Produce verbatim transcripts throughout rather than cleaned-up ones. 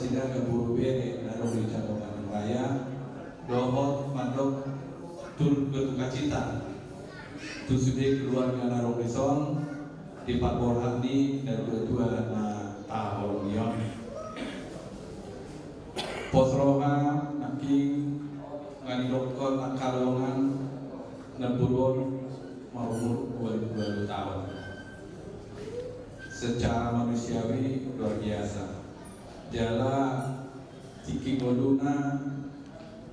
Sinaga boru bere na adong di Cabang Bandung Raya, dohot mandok turut berdukacita tu sude keluarga na adong dison di parborhat ni natuatua na tahaholongi on. Pos roha nangkin nga didokkon angka dongan, namboru on marumur dua puluh dua taon. Secara manusiawi luar biasa. Jala tingki ngoluna,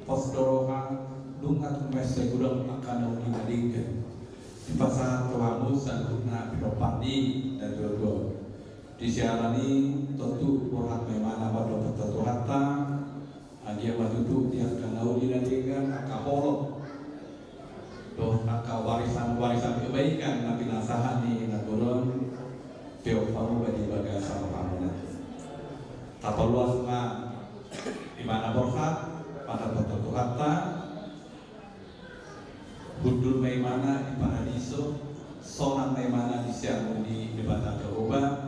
pos do roha, nunga tung mansai godang angka na uli na denggan dipasahat tu hamu saluhutna pinompar ni natuatua. Di siala ni i tontu borhat ma imana mandok tu Tuhanta, anggiat ma tutu di angka na uli na denggan, angka holong dohot angka warisan-warisan kebaikan na pinasahat ni natuatua on, peop hamu ma di bagasan rohamuna. Tapaluas ma imana borhat, mandok tu Tuhanta, hundul ma imana di paradiso, sonang ma imana di siamun ni Debata Jahowa,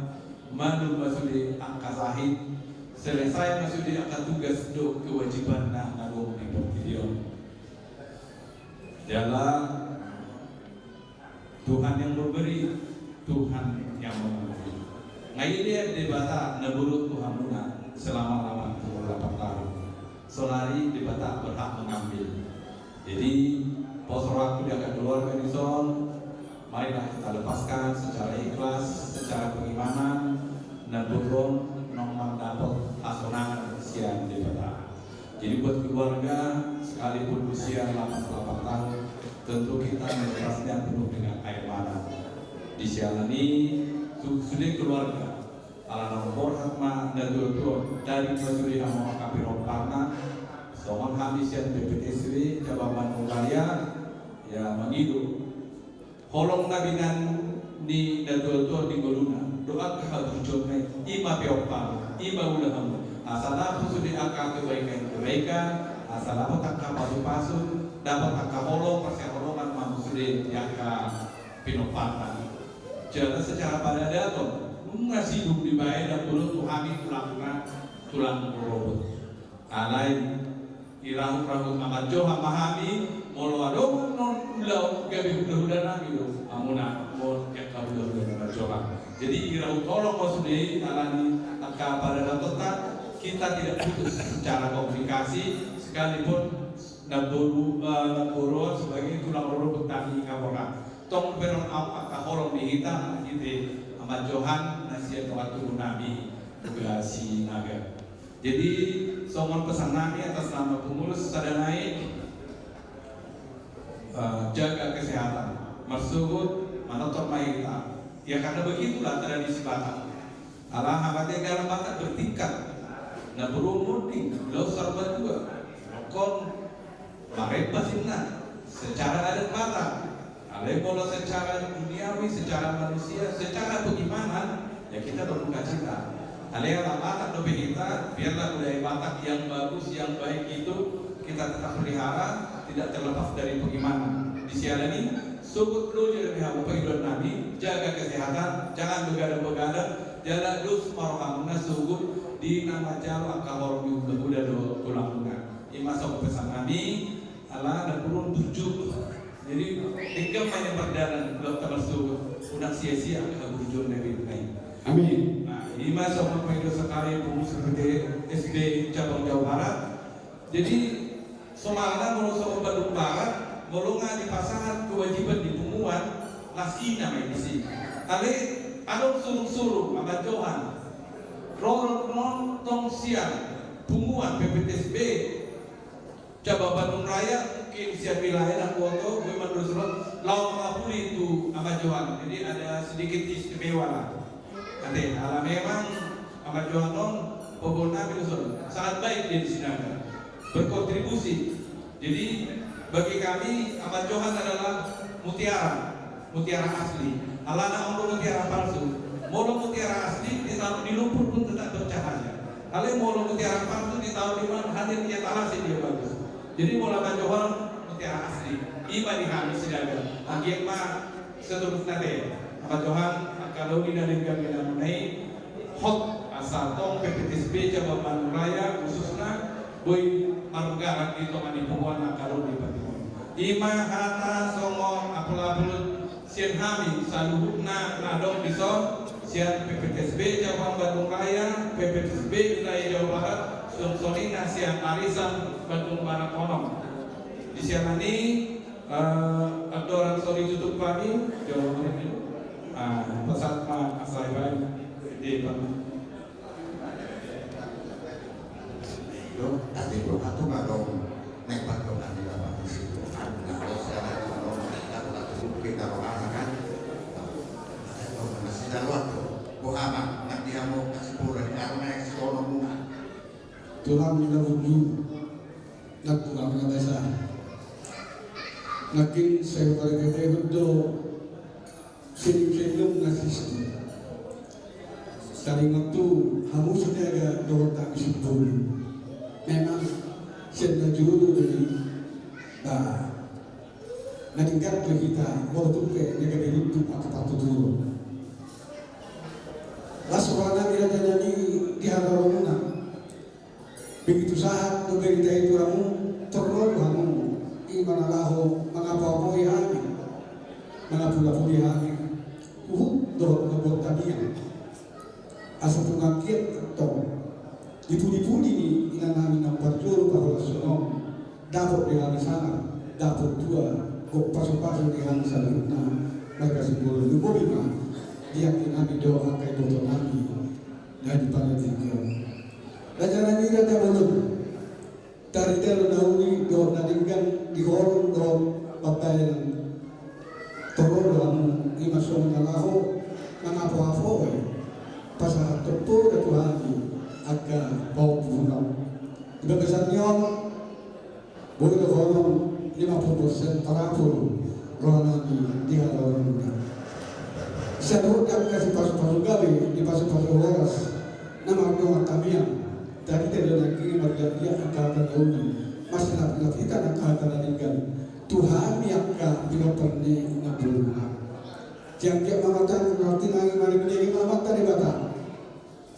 malum ma sude angka sahit, selesai ma sude angka tugas dohot kewajibanna na adong di portibi on. Jala Tuhan yang memberi, Tuhan yang mengambil. Nga i do Debata na bolon tu hamuna selama-lama tu lapan tahun. Saonari Debata berhak mengambil. Jadi, pos rohangku di angka keluarga dison, marilah kita lepaskan secara ikhlas, secara pengimanan, na bolon naung mandapot hasonangan sian Debata. Jadi buat keluarga, sekalipun usia delapan puluh delapan tahun, tentu kita melepasnya penuh dengan air mata. Di siala ni i, tu sude keluarga, ala naung borhat ma natuatua, tarik ma sude hamu angka pinomparna, songon hami sian P P T S B Cabang Bandung Raya, ya, mangido holong na binahen ni natuatua di ngoluna dohot angka haburjuonna i, i ma peop hamu, i ma ula hamu. Asa dapot sude angka kebaikan-kebaikan, asa dapot angka pasu-pasu, dapot angka holong, parsihaholongan ma hamu sude di angka pinomparna. Jala secara paradaton, nunga sidung dibaen na bolon tu hami tulangna, tulang rorobot. Alai, dirahut-rahut Amanjohan ma hami, molo adong annon ulaon gabe hula-hula nami do hamuna, molo angka hula-hula ni Amanjohan. Jadi, dirahut holong ma sude i, alani angka paradatonta, kita tidak putus secara komunikasi, sekalipun namboru, eh, namboru sebagai tulang rorobot nami nga borhat. Tong pe annon angka holong di hita, marhite Amanjohan na sian dongan tubu nami, Boga Sinaga. Jadi, songon pesan nami atas nama pengurus sada nai, eh, jaga kesehatan. Marsogot, manortor ma hita. Ya, karena begitulah tradisi Batak. Ala hamatean dalam Batak bertingkat. Na berumur di Laut Sarbatua. Rokon Marempas inna, secara adat Batak. Alai molo secara duniawi, secara manusia, secara pengimanan, ya kita berduka cita. Alai ala Batak dope hita, biarlah budaya Batak yang bagus, yang baik itu kita tetap pelihara, tidak terlepas dari pengimanan. Di siala ni i, sogot loja dope hamu pangidoan nami, jaga kesehatan, jangan begadang-begadang, jala dos ma rohamuna sogot di na manjalo angka holong ni hula-hula dohot tulangmuna. I ma songon pesan nami, ala na burju. Jadi, denggan ma hita mardalan, dohot tamarsogot, unang sia-sia angka haburjuon na binahen i. Amin. Nah, i ma songon pangidoan sahali pengurus P P T S B Cabang Jawa Barat. Jadi, somalna molo songon Bandung Barat, molo nga dipasahat kewajiban di punguan, las ina ma i disi. Alai, adong surung-surung, Amanjohan. Ro annon tong sian punguan P P T S B Cabang Bandung Raya, mungkin sian wilayah Dangboto, memang terus lawan mangapuli tu Amanjohan. Jadi ada sedikit istimewa lah. Ate, ala memang Amanjohan on, pogo nami do son, sangat baik dia di Sinaga. Berkontribusi. Jadi, bagi kami, Amanjohan adalah mutiara. Mutiara asli. Alana on do mutiara palsu. Molo mutiara asli, ditaruh di lumpur pun tetap bercahaya. Alai molo mutiara palsu, ditaruh di mana, hanya di etalase dia bagus. Jadi molo Amanjohan mutiara asli. I ma di hami Sinaga. Anggiat ma seterusna be. Amanjohan, angka na uli na denggan di hamuna i, hot Asa tong P P T S B Cabang Bandung Raya khususna boi margarak di tonga ni punguan na angka ro di Bandung. I ma hata songon apul-apul sian hami saluhutna na adong dison, sian P P T S B Cabang Bandung Raya, P P T S B wilayah Jawa Barat, songon i na sian Arisan Bandung Barat onom. Di sian i, eh, andorang so ditutup hami, jawab hami. Ah, pasahat ma asa i baen di Bang. Yo, tadi gua katu madong, naik pakai tadi apa di situ. Anu, nggak ada siapa yang nolong, nggak ada tuh kita orang kan. Masih ada waktu. Gua aman, nanti kamu kasih pulang, karena yang si Tono bunga. Tulang ni laut ni, nak tulang na basa. Nakin saya pada kata itu, Selim-selim na sistu. Taringot tu hamu Sinaga dohot hami Sipulun. Memang sian na jolo do i, ba, na denggan do hita, molo tung pe na gabe runtuk angka partuturon. Las roha nami raja nami di hadaronmuna. Begitu sahat do berita i tu hamu, torop do hamu, i ma na laho mangapoapoi hami, mangapulapuli hami, huhut dohot na buat tangiang. Asa tung anggiat tong di pudi-pudi ni inanami na parjolo parhorasan on, dapot di hami sanga, dapot tua, gok pasupasu di hami saluhutna, marga Simbolon. Lumobi ma di anggi nami dohot angka ibotonami na di pala tingki on. Raja nami, raja bolon. Tarida do na uli dohot na denggan di holong dohot pambahenan. Torop do hamu, i ma songon na laho mangapoapoi, pasahat tompo da tu hami angka pahompu na. Di bagasan ni on, boi do holong lima pulu persen tarapul roha nami di hadaronmuna. Saluhut angka sipasupasu gabe, sipasupasu horas na mardongan tangiang. Tarida do nangkin marliatliat angka hata na uli, marsilapsilap hita angka hata na denggan tu hami angka pinompar ni na bolon. Tiang-tiang ma hata na martinangi, marnini ma hata Debata.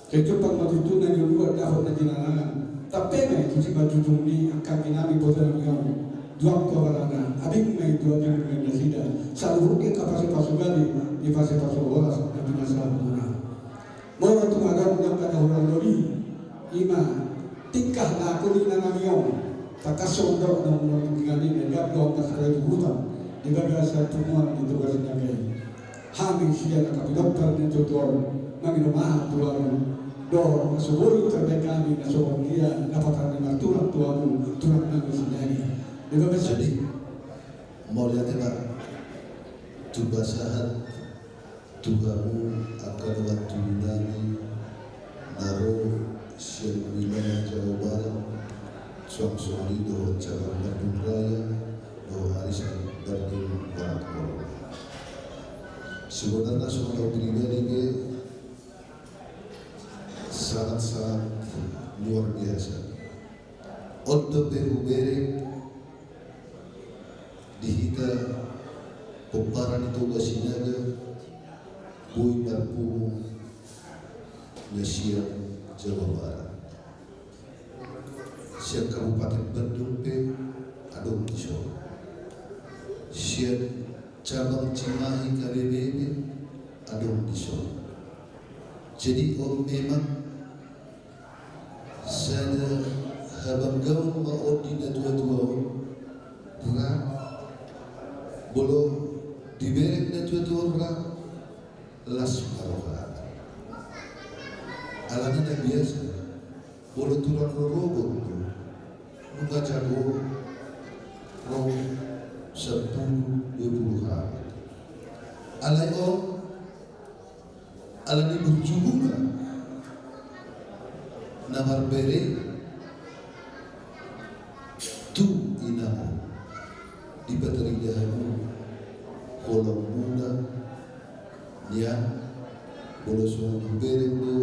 Sai jumpang ma tutu na niuluan dohot na jinangan. Tampe ma i tu simanjujung ni angka anggi nami botonami on. Duang tu abarana, abing ma i tu abing ni nasida. Saluhut angka pasupasu gabe, di pasupasu horas na pinasahatmuna. Molo tung adong angka na hurang doli, i ma tingkah laku ni inanami on. Tangkas songon dok na umur tinggal i, na gap do angka sari bubutan di bagasan punguan di Toga Sinaga i. Hami sian angka pinompar ni tutu on, mangido maaf tu hamu, dohot na so boi tarbaen hami na songon dia na patar ni martulang tu hamu, tulang nami Sinaga. Di bagasan i. Mauliate ma, tupa sahat tu hamu angka dongan tubu nami na ro sian wilayah Jawa Barat, suang songon i dohot cabang Bandung Raya, dohot arisan Bandung Barat Kolom. Sebenarna songon au pribadi pe sangat-sangat luar biasa. On dope hubereng di hita pomparan ni Toga Sinaga boi marpungu na sian Jawa Barat. Sian Kabupaten Bandung pe adong dison. Sian cabang Cimahi K B B pe adong dison. Jadi on memang sada habanggaon ma on di natuatua on, ra, molo dibereng natuatua on ra, las ma roha. Alana na biasa, molo tulang rorobot do, nunga jago ro sampulu dua pulu hal. Alai on, ala ni burju bunga na marbere tu inang on, dipatarida hamu holongmuna nian, molo songon hubereng do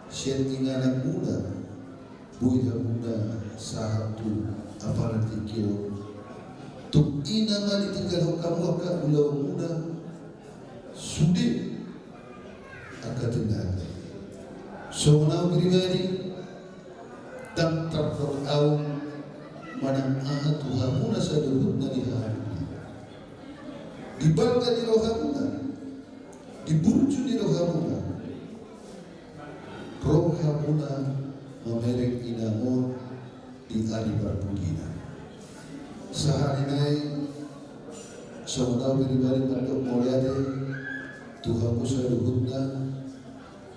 sian ingananmuna, boi hamuna sahat tu ampara tingki on. Tung i nama ditinggalhon hamu angka ulaonmuna, sude angka tenaga, Songon au pribadi, ndang tarpot au manang aha tu hamuna saluhutna di hamuna. Di balga ni rohamuna, di burju ni rohamuna, ro hamuna mamereng inang on di ari parpudina. Sahali nai songon au pribadi mandok mauliate tu hamu saluhutna,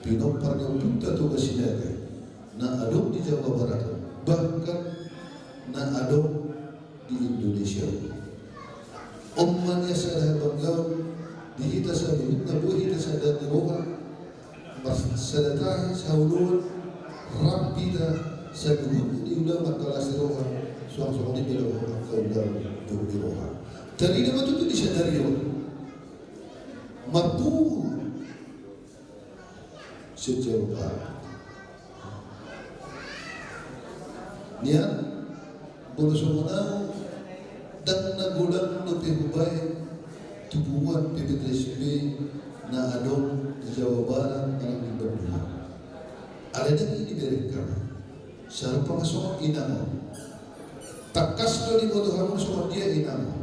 pinompar ni ompunta Toga Sinaga na adong di Jawa Barat, bahkan na adong di Indonesia. On ma nian sada habanggaon di hita saluhutna, boi hita sada ni roha, marsada tahi saoloan, rap hita saluhutna di ulaon mangkalasi roha, suang songon i pe do angka ulaon di roha. Tarida ma tutu di sadari on. Marpungu sian Jawa Barat. Nian, molo songon au, ndang na godang dope hubaen tu punguan P P T S B na adong di Jawa Barat manang di Bandung. Alai ndang i dibereng hamu. Sarupa ma songon inang on. Tangkas do diboto hamu songon dia inang on.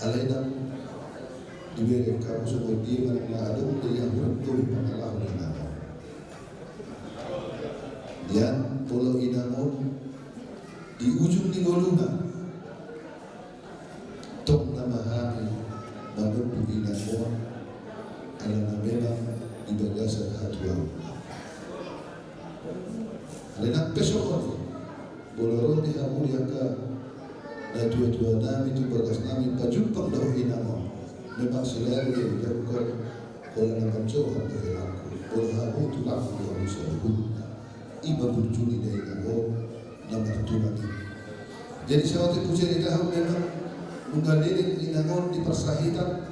Alai ndang dibereng hamu songon dia manang na adong di ahu, ndang do pangalaho ni inang on. Nian, molo inang on di ujung ni ngoluna, tong nama hami manunduk inang on, alana memang di bagasan hatuaonna. Alai nang pe songon i, molo ro di hamu di angka natuatua nami tu bagas nami pajumpang dohot inang on, memang selalu dilakukan holan na manjohat dohot inangku. Molo hamu tulang di hamu saluhutna, i ma burju ni dainang on na martulang i. Jadi saotik hucaritahon, memang nunga leleng inang on di parsahitan,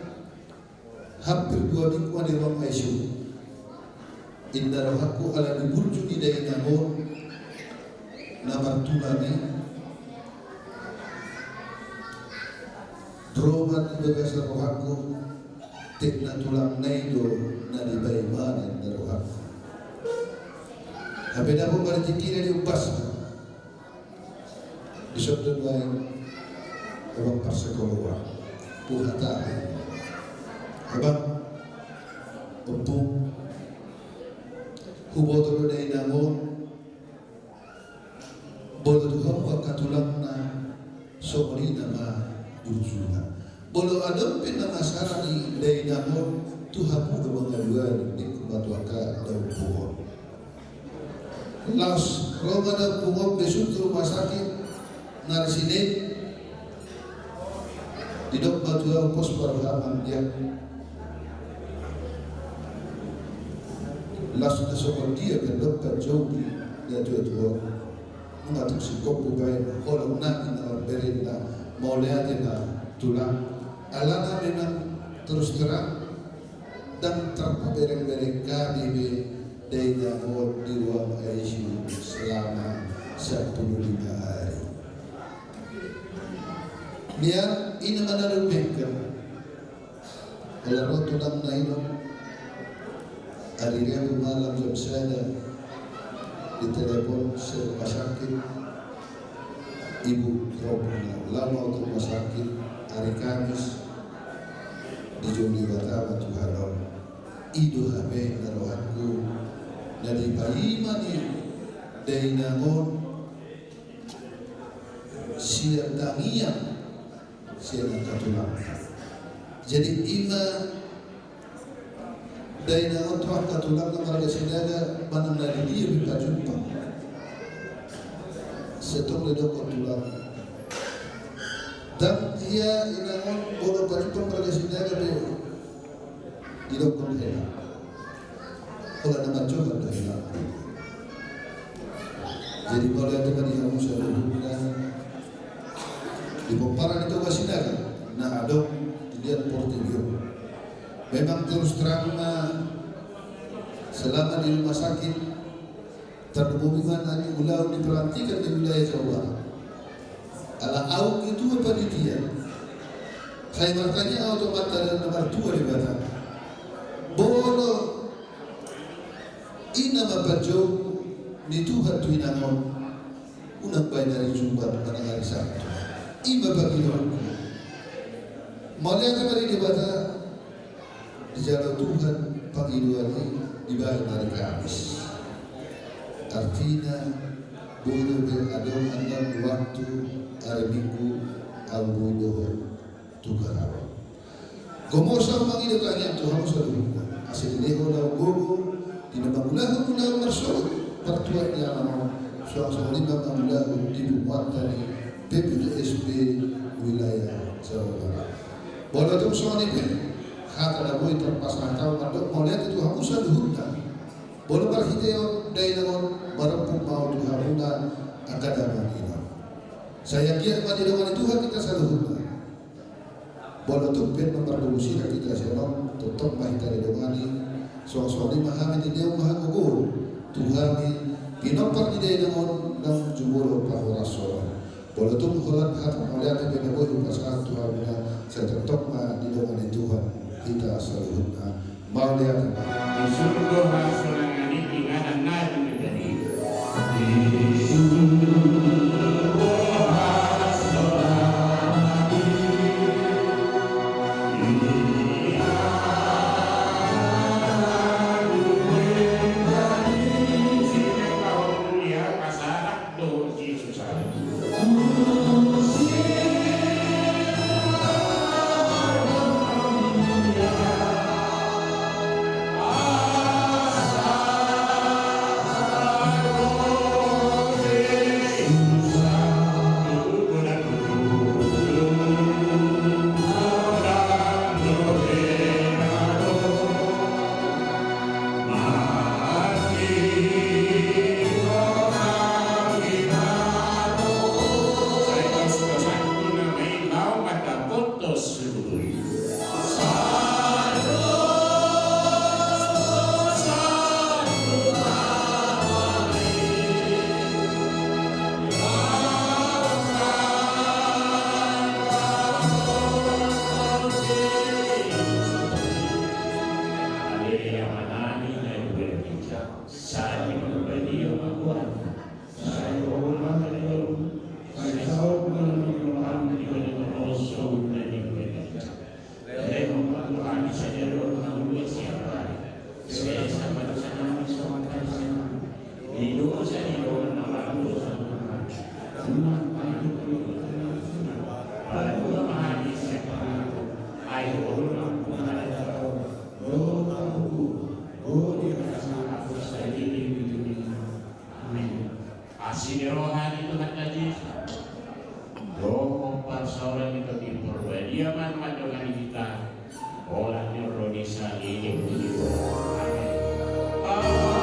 hampir dua minggu ma di ruang I C U. Inda rohangku ala di burju ni dainang on na martulang i, ro ma di bagasan rohangku, tek na tulangna i do na dipaima, inda rohangku. Hape dapot ma di tingkina di umpasna. Dison do nuaeng abang parsekoloan, huhatahi: Abang, ompung, huboto do dainang on, molo tu hamu angka tulangna, songon i nama burjuna. Molo adong pe na masalah di dainang on, tu hamu do mangalualuhon, ninna ma tu angka daompung on. Laos ro ma daompung on besuk tu rumah sakit, na ro sian i didok ma tu ahu, pos ma roham, amang, dia. Laos na songon dia pe didok panjouon ni natuatua on. Nunga tung singkop hubaen holong nami na marberengna, mauliate ma tulang. Alana memang terus terang, ndang tarpaberengbereng hami be dainang on di ruang I C U selama sampulu lima hari. Nian, i nama na dibege. Ala ro tulangna i do, ari Rabu malam jam sada ditelepon sian rumah sakit, ibu, ro ma, laho ma tu rumah sakit. Ari Kamis dijou Debata ma Tuhan on. I do hape, inda rohangku, na dipaima ni dainang on sian tangiang sian angka tulangna. Jadi i ma dainang on tu angka tulangna marga Sinaga, manang na di dia pe pajumpang. Sai tong didokkon tulang. Ndang ia inang on molo pajumpang marga Sinaga pe didokkon hela. Holan na manjohat do hela. Jadi mauliate ma di hamu saluhutna di pomparan ni Toga Sinaga na adong di liat portibi on. Memang terus terang ma, selama di rumah sakit, tarlumobi ma na di ulaon di pelantikan di wilayah Jawa Barat. Ala ahu ketua panitia, sai martanya ahu tu Amanta na martua Debata, molo I nama panjou ni Tuhan tu inang on, unang baen ari Jumat manang ari Sabtu. I ma pangidoanku. Mauliate ma di Debata, dijalo Tuhan pangidoan i dibaen ari Kamis. Artina, boi dope adong annon di waktu ari Minggu, au boi dohot tu Karawang. Gomosa mangido tangiang tu hamu saluhutna, asa dilehon hamu gogo di na mangulahon ulaon marsogot partuat ni Amang on, suang songon i ma mangulahon di punguanta ni P P J S P wilayah Jawa Barat. Molo tung songon i pe hata na boi tarpasahat ahu mandok mauliate tu hamu saluhutna. Molo marhitehon dainang on, marompu ma ahu tu hamuna angka damang inang. Sai anggiat ma didongani Tuhan hita saluhutna. Molo tung pe na mardomu sira hita sian on, tongtong ma hita didongani. Suang songon i ma hami dilehon ma hagogoon tu hami pinompar ni dainang on nang jumolo pahorashon on. Molo tung holan hata mauliate pe na boi hupasahat tu hamuna, sai tongtong ma didongani Tuhan hita saluhutna. Mauliate. Di surgo hasonangan i, inganan na di negeri. Di surgo hasonangan i, inganan na di negeri. Sini kau mulia pasanak dohot Jesus. Amin. Asi ni roha ni Tuhanta Jesus dohot parsaoran ni Tondi Porbadia ma mandongani hita. Olat ni ro ni saleleng ni. Amin. Amin.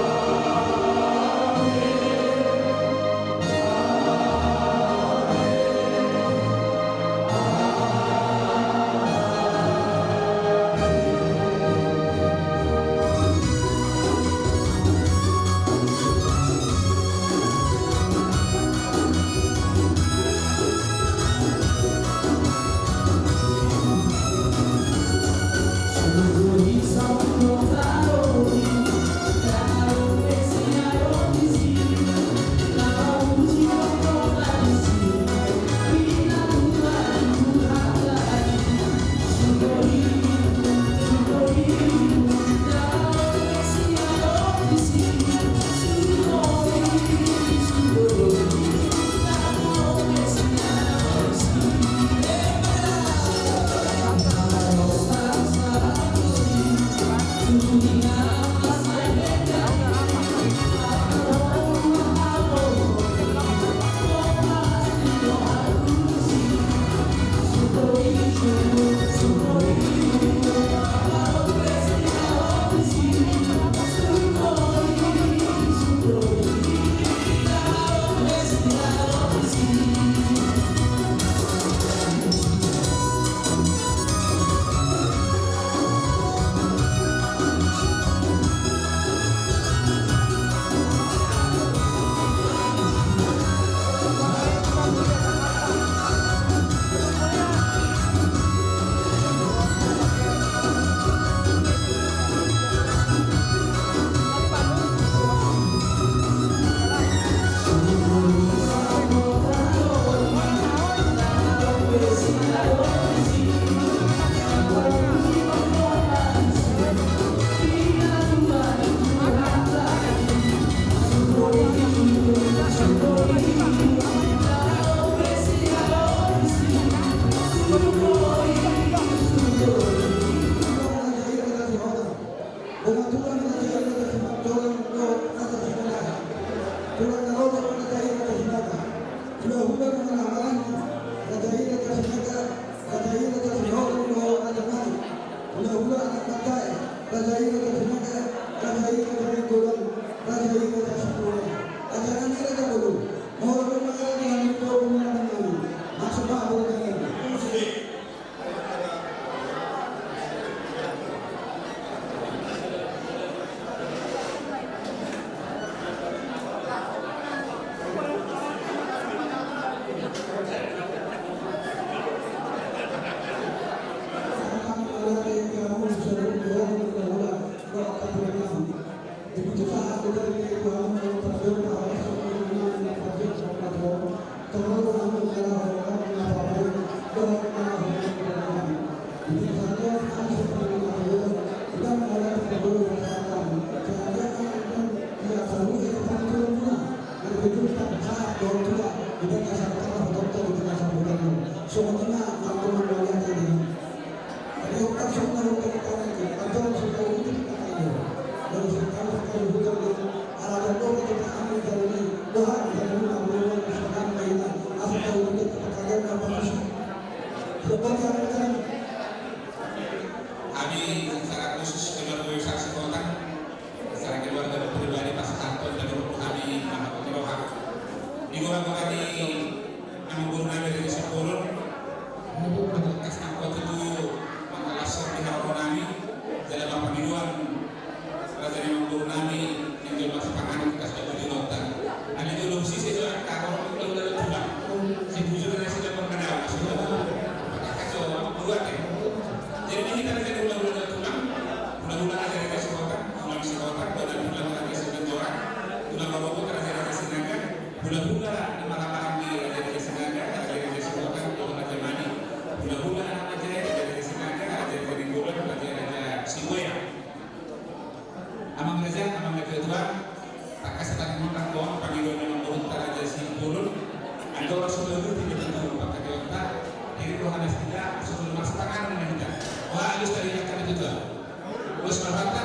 Hami secara khusus keluarga besar Sihotang, secara keluarga pribadi pasahathon dari hami maha roha. Di gora-gora ni amangboru nami Raja Simbolon, kas angkot itu mangkalashon di haroro nami, jala manghapangidoan raja ni amangboru nami, ninjol masa panganon kas dabu di nota. Ada itu lungsi saya jual, kalau itu udah tulang. Saya bujur dari sini pernah ada, sudah. Kacau, apa buat ya? Jadi ini kita raja ulang-ulang tulang, ulang-ulang raja-raja Sihotang, tulang Sihotang, tulang-ulang raja Sihotang, tulang-ulang raja-raja Sinaga, Hulahula na marhahamaranggi Raja Raja Sinaga, Raja Raja Sihotang, Raja Mani. Hulahula anak raja, Raja Raja Sinaga, Raja Raja Nainggolan, Raja Raja Sibuea. Amang raja, amang raja tua, tangkas tangkas mangkon pangidoan ni amangboru ta Raja Simbolon. Andorang sudah dulu tidak tentu pakai dewan ta. Jadi roha nasida sudah masa tangan na hita. Wah, halus tadi akan itu tua. Bos Marhata,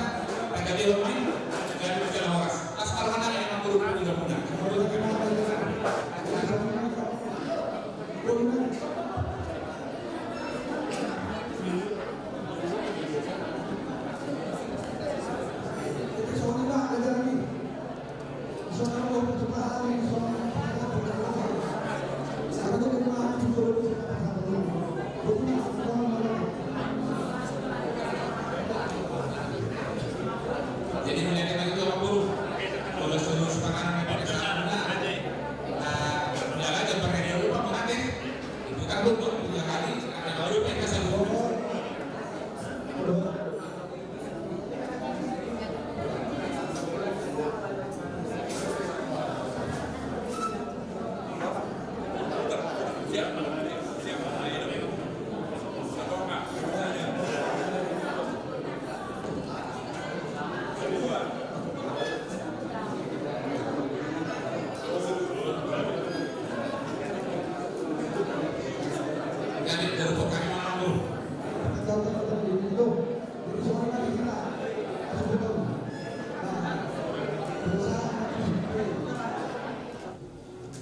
tagadewa main, gaduh jalan horas. Las Marhata yang mampu rumah udah punah. Jadi melihat itu orang burung. Kalau seluruh sepanganan yang pada saat itu, nah, nah, udah aja pakai dia lupa mengatir. Diputar dulu tiga kali, ada baru pengen kasih burung.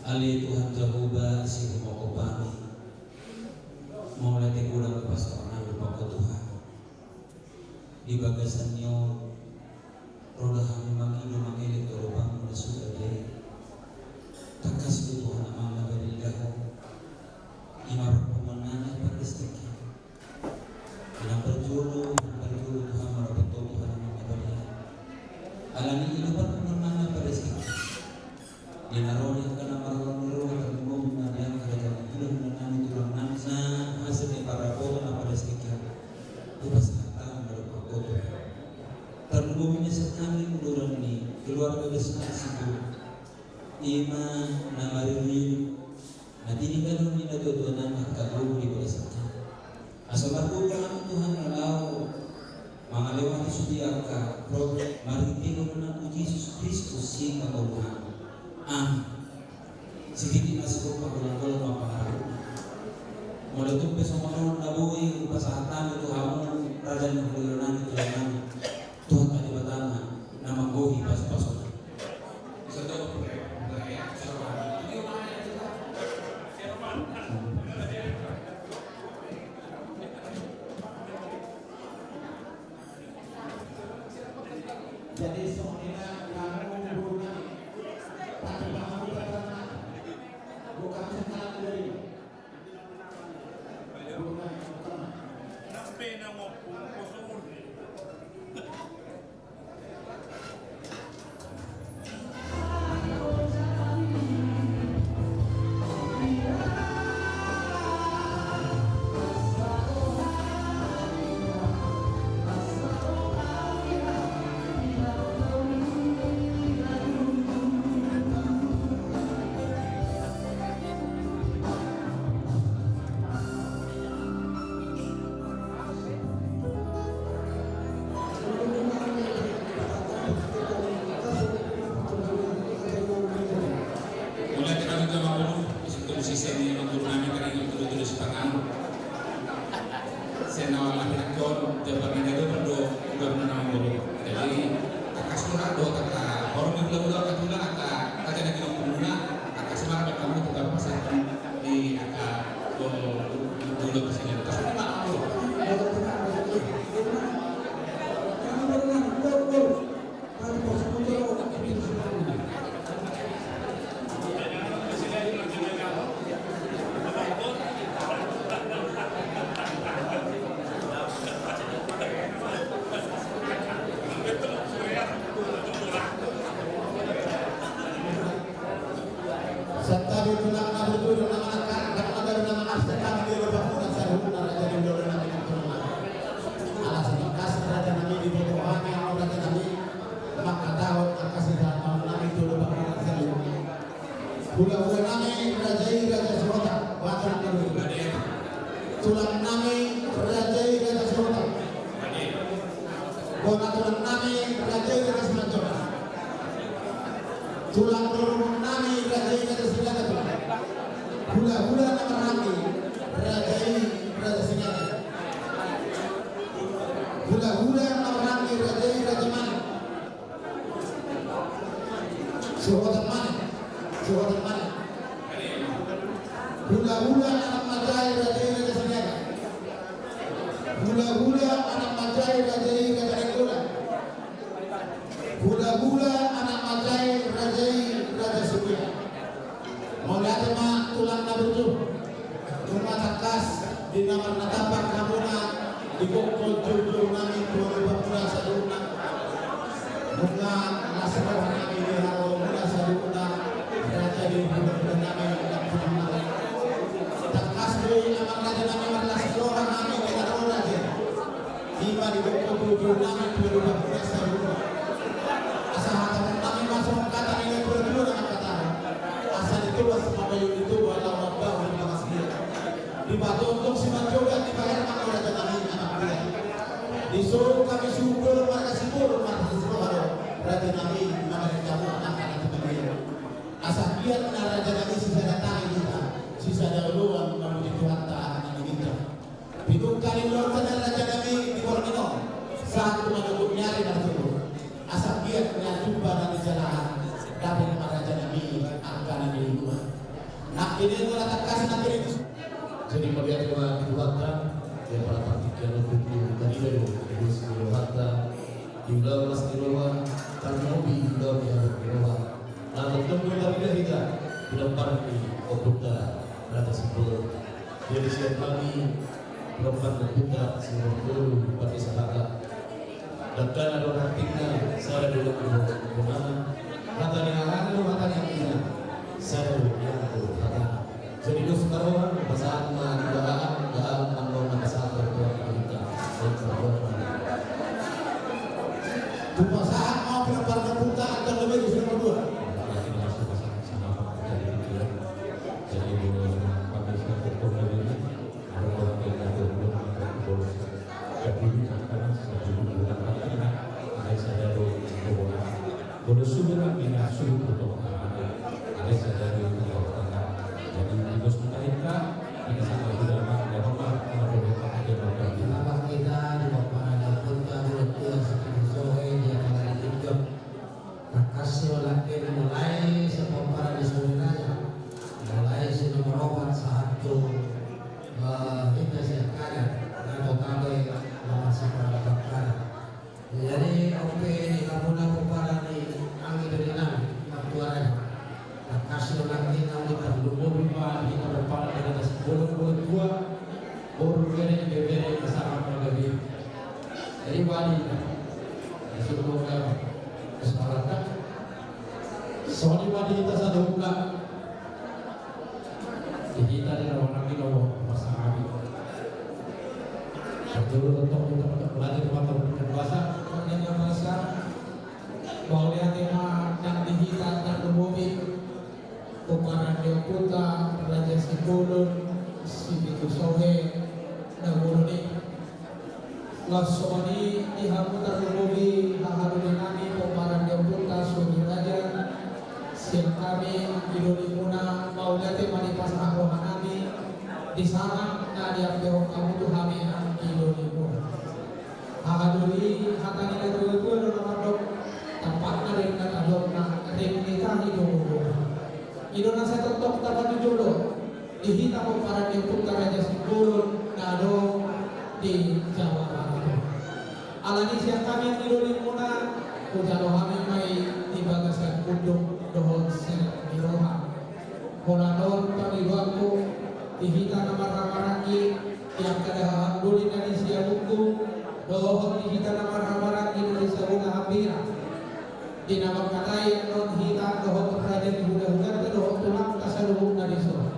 Ale Tuhan Jahowa, sihumongkop hami. Mauliate godang pasahaton nami tu Ho Tuhan. Di bagasan ni on, ro do hami mangido mangelek tu adopanMu na suda be. Tangkas do Tuhan Amang na badia i do. Ima parpunguan nami pardes tingki. Inang parjolo, parjolo Tuhan, marapot Ho Tuhan Amang na badia. Alani i do parpunguan nami pardes tingki. Di na ro di angka na marhaha ni roha, tarlumobi ma di angka raja ni tulang nami, tulang nami na hasa ni parapot na pardes tingki. Hupasahat tangan ma dohot Ho Tuhan. Tarlumobi ma sian hami uduran ni keluarga besar Simbolon. Ima na maririu na tininggalhon ni natuatua nami angka boru di bagasan hami. Asa margogo hami Tuhan na laho mangalehon sude angka roha marhite goarna Jesus Kristus si pangolu hami. Amin. Sititi ma sigompa, golanggolang ma pangarahutna. Molo tung pe songon on na boi hupasahat hami tu hamu raja ni hulahula nami, tulang nami. Tuhanta Debata ma na manggohi pasupasuna. Jadi songon i ma hamu boru nami. Tapi hamu boru nami. Bukan sekali dari. Boru nami. Kebetulan angka raja na ginomgomuna, angka semangat dan kamu tetap pasang di angka dulu kesini. Terus ini maaf, bro. Santabi tulang na berguru nama anak, nama dari nama absen kami di rumah muda saruhut na raja di dole na minum rumah. Alas tangkas raja nami di bawah hami, raja nami. Maka tahun angka sisa tahun nami tu rumah muda saruhut. Hula-hula nami raja i raja Sihotang, batu nami. Tulang nami raja i raja Sihotang. Bona tulang nami raja i raja Simanjorang. Tulang rorobot nami raja i raja Sinaga. Hula-hula na marhaha i raja i raja Sinaga. Hula-hula na marhaha i raja i raja Manik. Sihotang Manik, Sihotang Manik. Hula-hula anak manjae raja i raja Sinaga. Hula-hula anak manjae raja i raja Nainggolan. Hula-hula anak manjae raja i raja Sibulan. Mauliate ma tulang na burju. Nunga tangkas di na marnatambak hamuna di gokhon joujou nami tu adopan muna saluhutna. Nunga las roha nami di haroromuna saluhutna. Raja di hula-hula nami. Tangkas do i amang raja nami marlas roha nami di na ro raja. Ima di gokhon joujou nami tu adopan muna saluhutna. Asa hata nami ma songon hata ni na tua-tua na mangkatahon. Asa di toas ma bayu di toba laho mambahen bagas dia. Dipajongjong simanjogan dipaherang ma raja nami anak dia. Di son hami suhut bolon marga Simbolon marga Siroha do. Raja nami na marga Jamu anak anak teman dia. Asa giat na raja nami sisada tangi hita sisada oloan mamuji Tuhanta anak nami ginjang. Pitung kali lortan raja nami di borngin on. Sahat tu manogot ni ari na tubu. Asa giat na jumpa na nijalahan. Dapot ma raja nami angka na niluluan. Nangkin i na tangkas nangkin i. Jadi mauliate ma di Tuhanta. Ia pada partingkian on tutu tadi do. Terus di Tuhanta. Di ulaon las ni roha. Tarlumobi di ulaon di las ni roha. Lalu tunggu lagi dah kita. Bilang parti. Oputa. Raja Sipul. Jadi siap kami, rombongan kita, Sipul, Bupati Sahaka. Dangkana do rantingna, sada do yang do gomana. Hata ni hahana do hata ni angkina, sada do yang do hatana. Jadi dos karohan, pasahat ma di bahan, bahan, mangkon na pasahat do tuan kita. Tupasahat ma, pinapar na puta, angka lebih di sini berdua. Jadi, Tangkas do nangkin mulai sian pomparan ni Suri Raja, mulai sian nomor opat sahat tu, eh, hita sian kanan, na totabo i laho marsiparange. Jadi on pe di hamuna pomparan ni anggi doli nami, martua raja. Tangkas do nangkin naung tarlumobi ma di hita pomparan ni raja Sipul, boru tua, boru bere, ibebere, pasahat ma gabe. Jadi badi. Jadi suruh gabe. Songon i ma di hita saluhutna. Di hita di na ro nami do pasahat. Satu dulu tontok kita tontok belajar di mata buka puasa. Mauliate ma nang di hita tarlumobi pomparan ni ompunta Raja Sipulun, Sipitu Sohe, na bolon i. Laos songon i di hamu tarlumobi haha doli nami pomparan ni ompunta Suri Raja, sian hami anggi doli muna, mauliate ma di pasahat roha nami di sahat na diampehon hamu tu hami anggi doli muna. Haha doli, hata ni na tua-tua do na mandok, tampakna do inna tajomna, Tingki tahi do. I do na sai tongtong tapatujolo di hita pomparan ni ompunta Raja Simbolon na adong di Jawa Barat. Alani sian hami anggi doli muna, hujalo hami ma i di bagasan unduk dohot serep ni roha. Holan on pangidoanku di hita na marhahamaranggi, di angka dahahan doli na di Siabungkung, dohot di hita na marhahamaranggi na di Sabunga Hambira. Di na mangkatai annon hita dohot raja ni hulahulanta dohot tulangta saluhutna dison.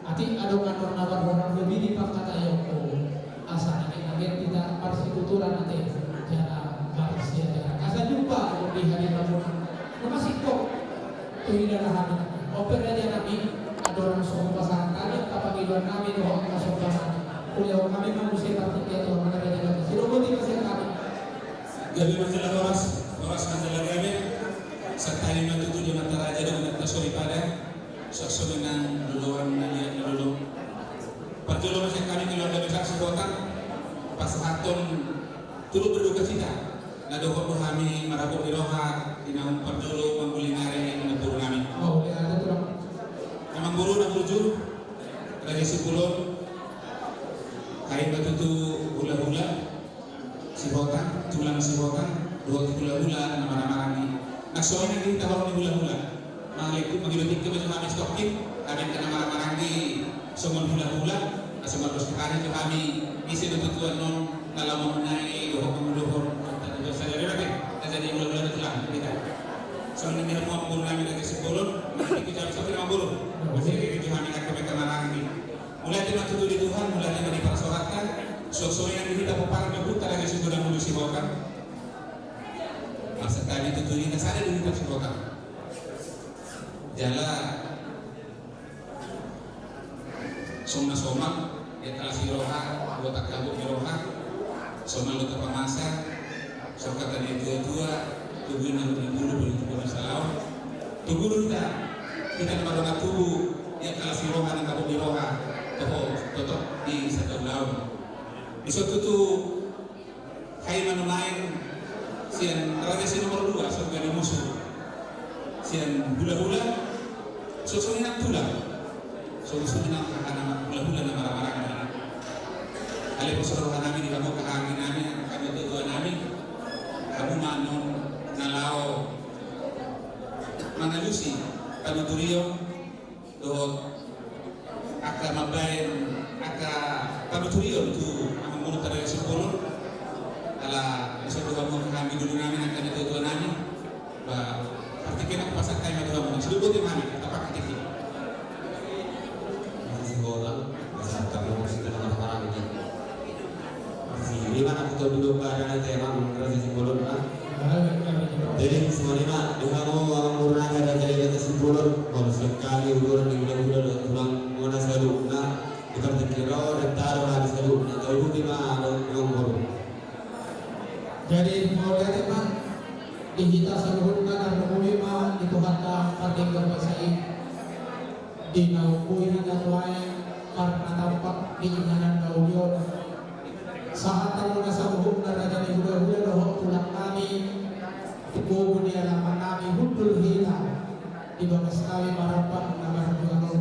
Atik adong annon na marhoras lobi di pangkataionku, asa na naeng hita marsituturan ate jala marsiajaran. Asa jumpa di hari Rabu na masingkop. Tu hita na hami on pe raja nami, andorang so hupasahat hami angka pangidoan nami dohot angka somba nami, hulehon hami ma muse partingkian tu hamuna raja nami. Sidok boti ma sian hami. Gabe ma jala horas, horas ma jala gabe. Santabi ma tutu di amanta raja dohot amanta soripada. Suang songon i nang loloan na liat na lolo. Parjolo ma sian hami keluarga besar Sihotang pasahathon turut berduka cita na dohot do hami marhabot ni roha di naung parjolo mangulingari namboru nami. Mauliate, Tulang. Amangboru na burju, Raja Simbolon, hami ma tutu hulahula Sihotang, tulang Sihotang, dohot hulahula na marhahamaranggi. Nang songon i nang di hita horong ni hulahula. Mangaliku mangido tingki ma jo hami sitongkin, hami angka na marhahamaranggi songon hulahula, asa mardos ni hami jo hami, ise do tutu annon na laho mamuna i dohot mangulahon, antara dua sadari lagi, na jadi hulahula do tulang, hita. Songon i nang di hamu amangboru nami Raja Simbolon, mangido tingki jo hami sitongkin amangboru. Masih iri jo hami angka na marhahamaranggi. Mauliate ma tutu di Tuhan, mauliate ma di parsaoranta, suang songon i nang di hita pomparan ni ompunta Raja Simbolon na muli Sihotang. Asa tabi tutu di hita sada di hita Sihotang. Jala songon na somal, di angka las ni roha, dohot angka habot ni roha, somal do tapamasa, songon hata ni natuatua, tubu i na di bulu, bulu tubu na salaon. Tubu do hita, hita na mardongan tubu, di angka las ni roha, nang habot ni roha, toho, totop di sataulaon. Dison tutu, hami ma nuaeng sian raja si nomor dua, songon i nang musu. Sian hulahula, songon i nang tulang. Songon i nang hahana hulahula na marhahamaranggi. Alai pos roha nami di hamu angka haha anggi nami, angka natuatua nami. Hamu ma annon na laho mangalusi panuturion dohot angka mambahen angka panuturion tu amangboru Raja Simbolon. Ala dison do hamu angka haha anggi doli nami, angka natuatua nami. Ba, partingkian na hupasahat hami ma tu hamu, sidok boti ma hami, tapakkatik i. Masih bola, masa kamu masih kena marah-marah gitu. Jadi, mana kita duduk bareng nanti emang Raja Simbolon, kan? Jadi, semuanya, di hamu, amangboru nami Raja, Raja Simbolon, molo sekali uduran di muda-muda, dohot tulang muna saluhutna, di partingkian on, di taro hami saluhutna, tau duki ma, amangboru. Jadi, mauliate ma, di hita saluhutna, na marhobas ma, di Tuhanta, pardenggan basa i. Di naung boi hita nuaeng marnatampak di inganan na uli on. Sahat hamu na saluhutna raja ni hulahula dohot tulang nami, di gogo ni alaman nami hundul hita, di bagas nami marambang na marjual on.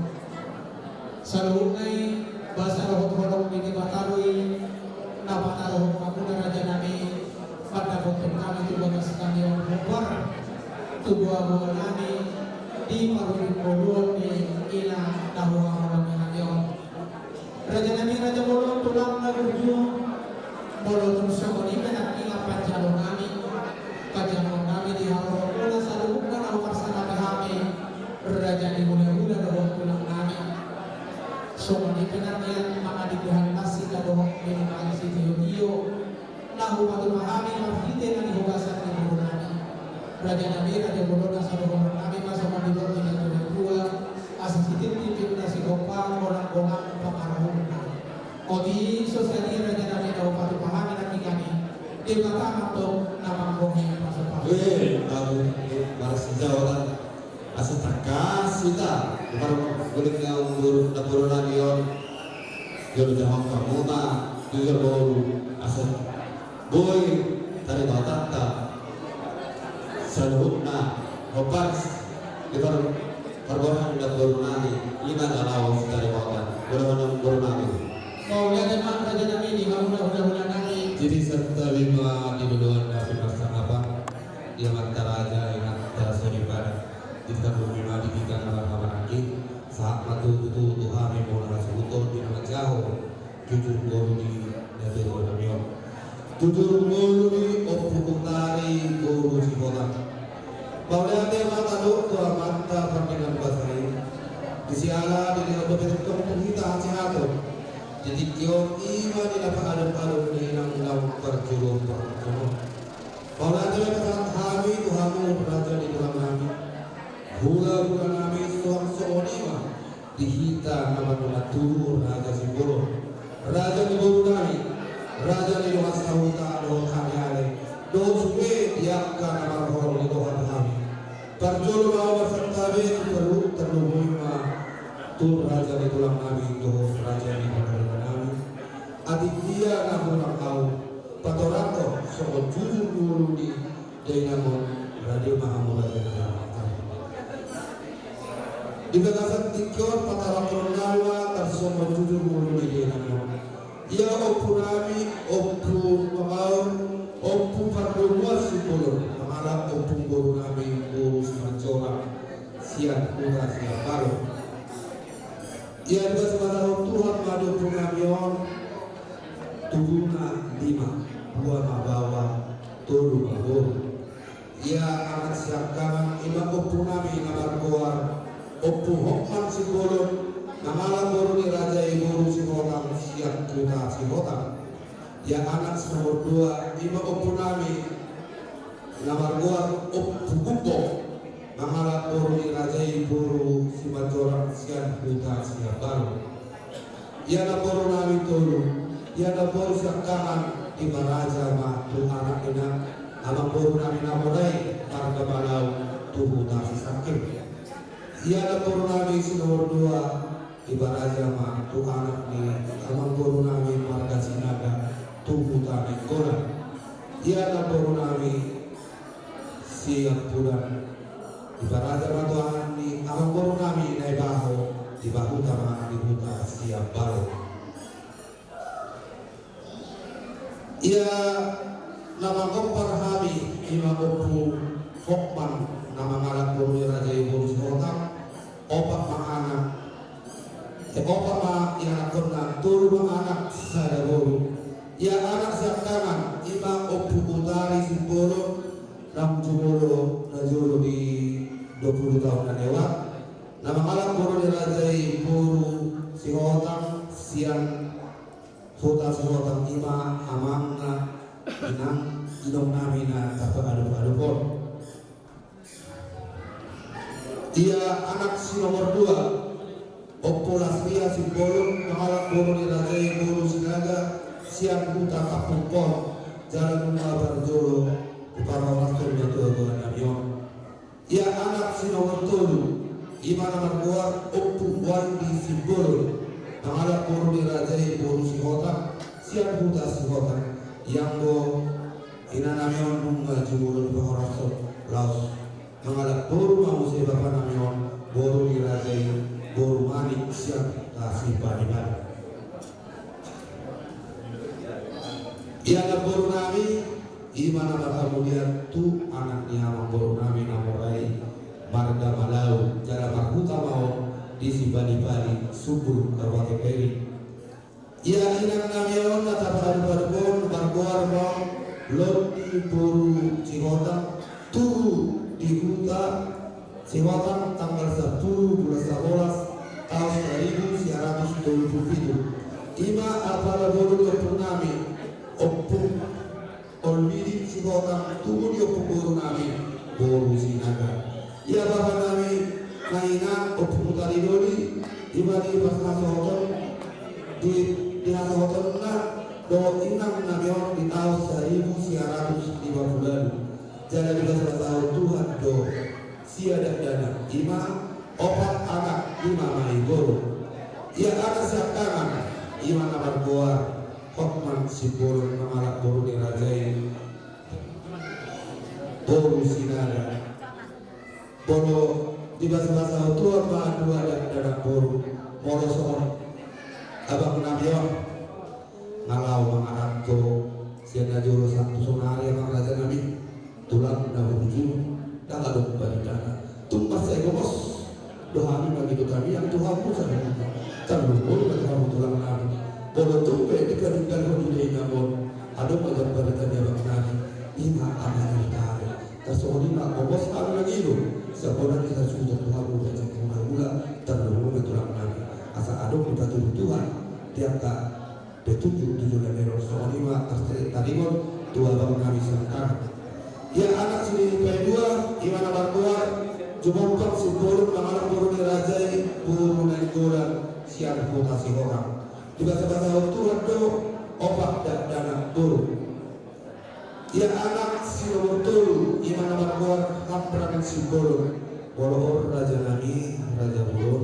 Saluhutna i basa dohot holong ni Debata do i na pataruhon hamuna raja nami, mandapothon hami tu bagas nami on hombar tu boaboa nami di parujung ngoluon ni ina na huhaholongi hami on. Raja nami, raja bolon, tulang na burju, molo tung songon i pe nangkin panjalo nami, panjalo nami di hamu na saluhutna na huparsangapi hami, raja ni hulahula dohot tulang nami. Songon i pe nangkin mangadopi hami nasida dohot minum air sitio-tio. Na hupatupa hami marhite na nihobasan ni boru nami. Raja nami, raja bolon, asa dohonon nami ma songon nidok ni natuatua, asa sititip na sigompa, golang-golang pangarahutna. Otik so sadia raja nami na hupatupa hami nangkin i. Debata ma antong na manggohi pasu-pasu. Weh, baru, baru sejauh lah. Asa tangkas hita, margulingna umur na boru nami on. Jolo jahon hamu ma, jolo boru, asa boi tarimatanta saluhutna Hopas di par pargoran da boru nami, ima da laos dari kota. Boru nami, boru nami. Mauliate ma raja nami di hamuna hulahula nami. Jadi santabi ma di loloan na pinarsangapan, di amanta raja, inanta soripada. Di tarlumobi ma di hita na marhahamaranggi, sahat ma tutu tu hami muna hasuhuton di na manjaha jujur ngolu ni natuatua nami on. Jujur ngolu ni Ompu Utari boru Sihotang. Mauliate ma tadok tu amanta pardenggan basa i. Di siala di na dope tongtong tu hita hasehaton. Di tingki on ima di na paadop-adop ni inang naung parjolo parjolo. Mauliate ma pasahat hami tu hamu raja ni tulang nami. Hulahula nami, suang songon i ma di hita na mandongani tubu Raja Simbolon, raja ni boru nami, raja ni dongan sahuta dohot aleale, dohot sude di angka na marholong ni Tuhan hami. Parjolo ma ahu marsantabi tu tarlu, tarlumobi ma tu raja ni tulang nami dohot raja ni hulahula nami. Atik dia na hurang ahu patorangkon songon jujur ngolu ni dainang on, rade ma hamu raja ni dainang on. Di bagasan tingki on patorangkon nami ma tarsongon jujur ngolu ni dainang on. Ia ompu nami, Ompu Mamaon, Ompu Pardomuan Simbolon, mangalap ompu boru nami boru Simanjorang sian huta Siambalon. Ia dipasahat Tuhan ma di ompu nami on, tubuna lima, dua ma baoa, tolu ma boru. Ia anak siangkangan ima ompu nami na margoar Ompu Hotman Simbolon, mangalap boru ni raja i boru Sihotang sian huta Sihotang. Ia anak si nomor dua ima ompu nami na margoar Ompu Gumbo, mangalap boru ni raja i boru Simanjorang sian huta Siambalon. Ia namboru nami tolu, ia namboru siangkangan, diparaja ma tu anak ni amangboru nami na mora i marga Malau tu huta Sisangkir. Ia namboru nami si nomor dua, diparaja ma tu anak ni amangboru nami marga Sinaga tu huta Nainggolan. Ia namboru nami Siampudan, diparaja ma tu anak ni amangboru nami Naibaho, dipahuta ma di huta Siambalon. Ia na mangompar hami ima Ompu Hotman na mangalap boru ni raja i boru Sihotang, opat ma anak, eh, opat ma ianakhonna, tolu ma anak sada boru. Ia anak siangkangan ima Ompu Utari Simbolon, naung jumolo najolo di dua pulu taon na lewat, na mangalap boru ni raja i boru Sihotang sian huta Sihotang ima amangna, inang, inong nami na tarpaadop-adop on. Ia anak si nomor dua, Ompu Lasria Simbolon, mangalap boru ni raja i boru Sinaga sian huta Kampung Pon, jala nunga parjolo diparhoraskon natuatua nami on. Ia anak si nomor tolu, ima na margoar Ompu Wandi Simbolon, mangalap boru ni raja i boru Sihotang sian huta Sihotang. Ia anggo ina nami on nunga jumolo diparhoraskon, laos mangalap boru ma muse bapa nami on, boru ni raja i boru Manik sian huta Sipadipadi. Ia namboru nami, ima na marhamulian tu anak ni amangboru nami na mora i marga Malau, jala marhuta ma on di Sipadipadi, Sumbul, Kabupaten Pairing. Ia inang nami on na tarpaadop-adop on, margoar ma on Londi boru Sihotang, tubu di huta Sihotang tanggal sampulu bulan sabolas taon saribu sia ratus tolu pulu pitu. Ima apala boru ni ompu nami, Ompu Olwidi Sihotang, tubu ni ompu boru nami boru Sinaga. Ia bapa nami na inang Ompu Utari Doli, ima di pas hasohoton, di, di hasohotonna dohot inang nami on di taon saribu sia ratus lima pulu ualu. Jala dipasahat Tuhan do sia dakdanak, ima opat anak, lima ma i boru. Ia anak siangkangan, ima na margoar Hotman Simbolon, mangalap boru ni raja i boru Sinaga. Molo dibasabasahon Tuhan ma dua dakdanak boru, molo songon abang nami on, nga laho mangalangka sian na jolo sahat tu saonari, amang raja nami, tulang na burju, ndang adong baritana. Tung mansai gomos do hami mangido tangiang tu hamu saluhutna. Tarlumobi ma tu hamu tulang nami. Molo tung pe dipadinggalhon do inang on, adong ma jala barita ni abang nami, ima amang i tare. Tarsongon i ma gomos hami mangido, sian bona ni hasuhuton tu hamu raja ni hulahula, tarlumobi ma tulang nami. Asa adong dipatudu Tuhan di angka petunjuk tu joloan on, songon i ma taringot tu abang nami sian tano. Ia anak si paidua, ima na margoar Jumompang Simbolon, mangalap boru ni raja i, boru Nainggolan sian Huta Sihotang. Dibasabasahon Tuhan do opat dakdanak boru. Ia anak si nomor tolu, ima na margoar Hamran Simbolon. Molo on raja nami, raja bolon,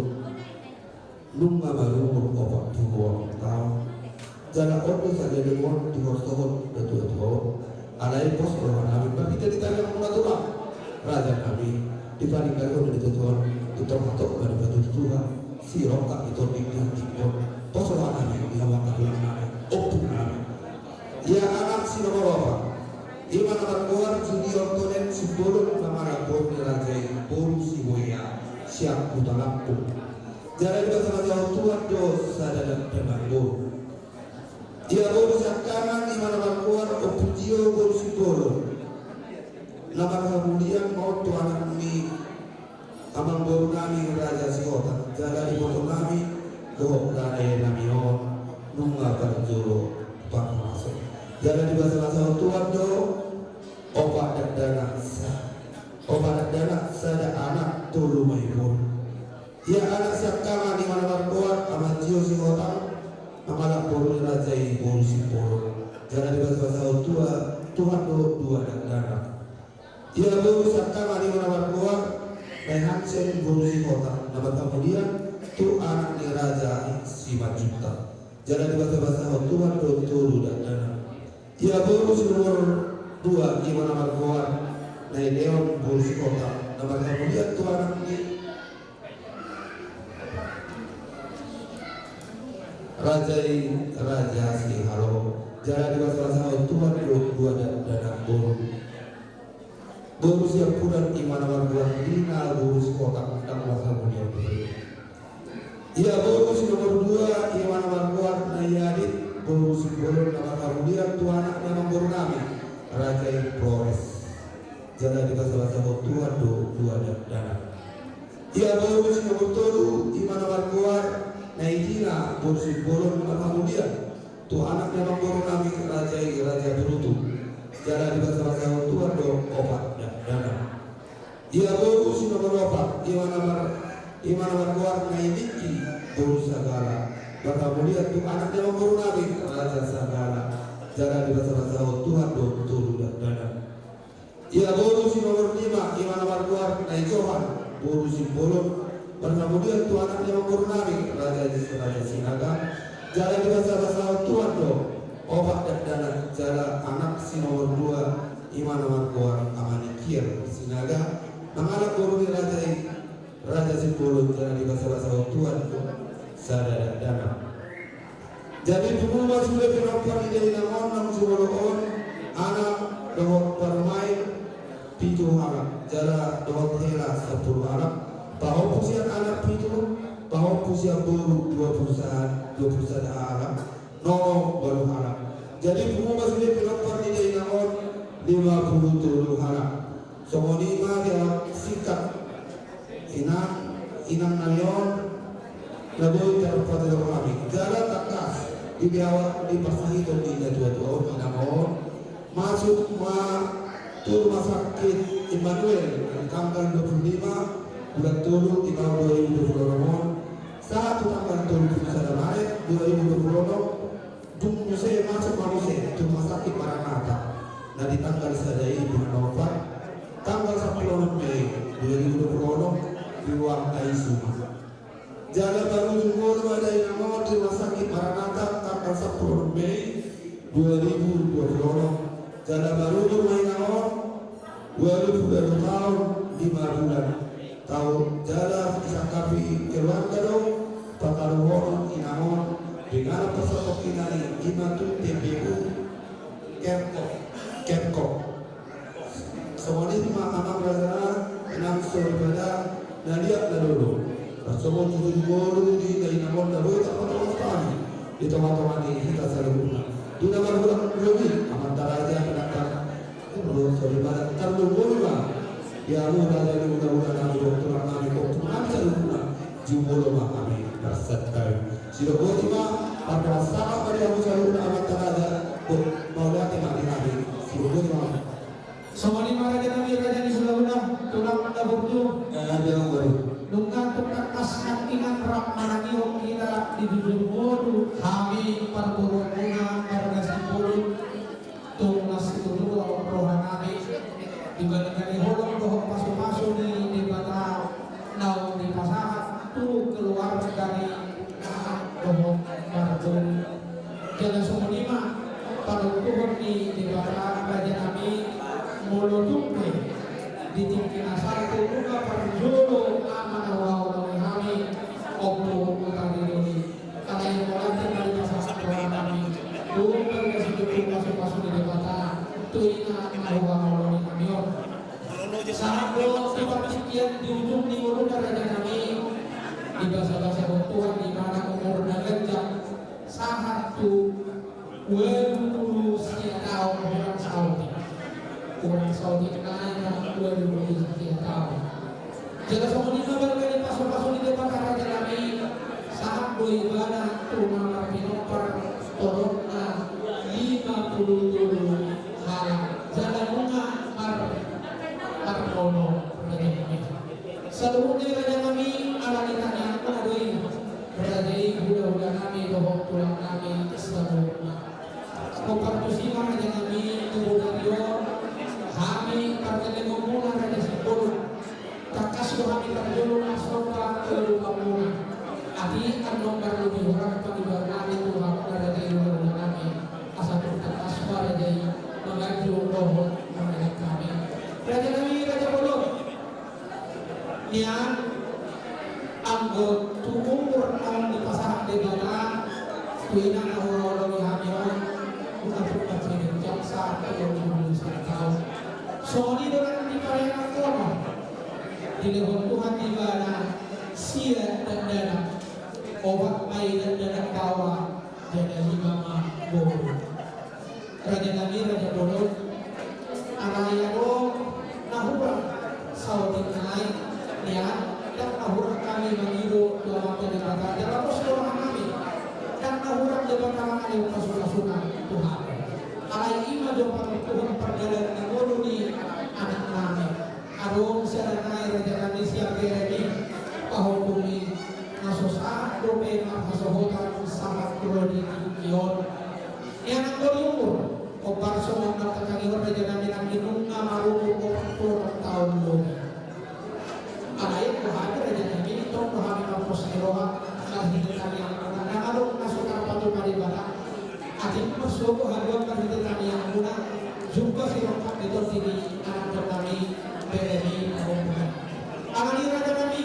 nunga marumur opat pulu onom taon. Jala on do sadia dohonon dihasohot natuatua on. Alai pos roha nami marhite di tangiangmuna tulang, raja nami, dipadinggalhon do natuatua on, di tongatonga dipatudu Tuhan, sirongkap di tondi diantikhon. Pos roha nami di hamu angka tulang nami, ompung nami. Ia anak si nomor opat, ima na margoar Junior Tonen Simbolon, mangalap boru ni raja i, boru Sibuea sian Huta Lampung. Jala dibasabasahon Tuhan do sada dakdanak boru. Ia boru siangkangan, ima na margoar Ompu Jio boru Simbolon, na marhamulian ma on tu anak ni amangboru nami raja Sihotang, jala iboto nami dohot raja nami on nunga parjolo parmaso. Jala dibasabasahon Tuhan do opat dakdanak sa-, opat dakdanak sada anak tolu ma i boru. Ia anak siangkangan, ima na margoar Amang Jio Sihotang, mangalap boru ni raja i, boru Simbolon. Jala dibasabasahon Tuhan do dua dakdanak. Ia boru siangkangan, ima na margoar Nai Hansen boru Sihotang, na marhamulian tu anak ni raja i Simanjuntak. Jala dibasabasahon Tuhan do tolu dakdanak. Ia boru si nomor dua, ima na margoar Nai Leon boru Sihotang, na marhamulian tu anak ni raja i, raja Sihaloho. Jala dibasabasahon Tuhan do dua dakdanak boru. Boru siampudan, ima na margoar Dina boru Sihotang, ndang marhamulian dope. Ia boru si nomor dua, ima na margoar Nai Adit boru Simbolon, na marhamulian tu anak ni amangboru nami raja i Flores. Jala dibasabasahon Tuhan do dua dakdanak. Ia boru si nomor tolu, ima na margoar Nai Dina boru Simbolon, na marhamulian tu anak ni amangboru nami raja i, raja Berutu. Jala dibasabasahon Tuhan do opat dakdanak. Ia boru si nomor opat, ima na mar-, ima na margoar Nai Diki boru Sagala, marhamulian tu anak ni amangboru nami raja Sagala. Jala dibasabasahon Tuhan do tolu dakdanak. Ia boru si nomor lima, ima na margoar Nai Johan boru Simbolon, marhamulian tu anak ni amangboru nami raja, raja Sinaga. Jala dibasabasahon Tuhan do opat dakdanak. Jala anak si nomor dua, ima na margoar Amanikian Sinaga, mangalap boru ni raja i, raja Simbolon. Jala dibasabasahon Tuhan do sada dakdanak. Jadi pungu ma sude pinompar ni dainang on naung jumolo on, anak dohot parumaen pitu halak, jala dohot hela sampulu halak, pahompu sian anak pitu, pahompu sian boru dua pulu sada, dua pulu sada halak, nono ualu halak. Jadi pungu ma sude pinompar ni dainang on lima pulu tolu halak. Songon i ma di awak singkat inang, inang nami on, na boi tarpatupa hami. Jala tangkas di awak di parsahiton ni natuatua on, inang on masuk ma tu Rumah Sakit Immanuel di tanggal dua pulu lima bulan tolu di taon dua ribu dua pulu onom on, sahat tu tanggal tolu pulu sada Maret dua ribu dua pulu onom. Dung muse masuk ma muse tu Rumah Sakit Maranatha, na di tanggal sada i bulan Nover, tanggal sampulu onom Mei dua ribu dua pulu onom, di ruang I C U ma. Jala baru jumolo ma dainang on di Rumah Sakit Maranatha tanggal sampulu onom Mei dua ribu dua pulu onom. Jala baru umur ma inang on ualu pulu ualu taon lima bulan. Tau jala disangkapi keluarga do pangkaluaron inangon dengan persepokina ni ima tu T P U Kerkop, Kerkop. Songon i ma amang raja nang soripada na liat na lolo. Songon tutu di ngolu di dainangon na boi tapatongos hami di tonga-tonga ni hita saluhutna. Di na marhulak lobi amanta raja penantang. Songon i ma tarlumobi ma di hamu raja ni hulahula nami dohot tulang nami, ompung nami saluhutna. Jumolo ma hami marsantabi. Sidok boti ma, mardalan sangap ma di hamu saluhutna amanta raja. Mauliate ma di hami. Sidok boti ma. Songon i ma raja nami, raja ni hulahula, tulang na burju. Nunga tung tangkas nangkiningan rap manangihon hita di jujur ngolu hami parboruonmuna marga Simbolon. Tung marsitutu do roha nami dibandingkan ni holong dohot pasupasu ni Debata naung dipasahat tu keluarga ni anak dohot parboru. Jala songon i ma panontuhon ni Debata raja nami, molo tung pe di tingki na salpu nunga parjolo ama na huhaholongi hami, ompung Hutaridoli. Alai mauliate ma di pasahat roha nami, tung pe situtu pasupasu ni Debata tu ina na huhaholongi hami on. Sahat do tu partingkian di ujung ni ngoluna raja nami, dibasabasahon Tuhan di mana umur na ganjang sahat tu ualu pulu sia taon hurang saotik. Hurang saotik nai ma ualu pulu sia taon. Jala songon i ma balga ni pasupasu ni Debata raja nami, sahat do ibana tu na marpinompar torop na lima pulu tolu halak. Jala nunga mar-, marnono raja nami. Saluhutna i raja nami, ala ni tangiangmuna do i raja i, hulahula nami dohot tulang nami saluhutna. Hombar tusi ma raja nami tu bodari on, hami pargellengonmuna raja Simbolon. Tangkas do hami parjolo marsomba tu adopanmuna. Atik annon marlobi hurang pangidoan nami tu hamuna raja i, hulahula nami. Asa tung tangkas ma raja i manganju dohot mangalehon hami. Raja nami, raja bolon. Nian, anggo tu umur naung dipasahat Debata tu ina na huhaholongi hami on, nunga tung mansai ganjang sahat tu ualu pulu sia taon. Songon i do nang diparenakhon, dilehon Tuhan ibana sia dakdanak, opat ma i dakdanak baoa, jala lima ma boru. Raja nami, raja bolon, alai adong na hurang saotik nai, nian, ndang na hurang hami mangido tu Amanta Debata jala pos do roha nami, ndang na hurang Debata mangalehon pasupasuna tu hami. Alai i ma jo panontuhon pardalanan ni ngolu ni anak nami. Adong sada nai raja nami sian bere ni pahompu i, na so sahat dope marhasohotan sahat ro di tingki on. Nian anggo di umur, hombar songon na tatangihon raja nami, nangkin nunga marumur opat pulu onom taon lobi. Alai anggo hami raja nami, tong do hami marpos ni roha marhite tangiangmuna, ndang adong na so tarpatupa Debata. Atik marsogot haduan marhite tangiangmuna, jumpa sirongkap ni tondi ni anakkon nami, bere ni pahompu i. Alani raja nami,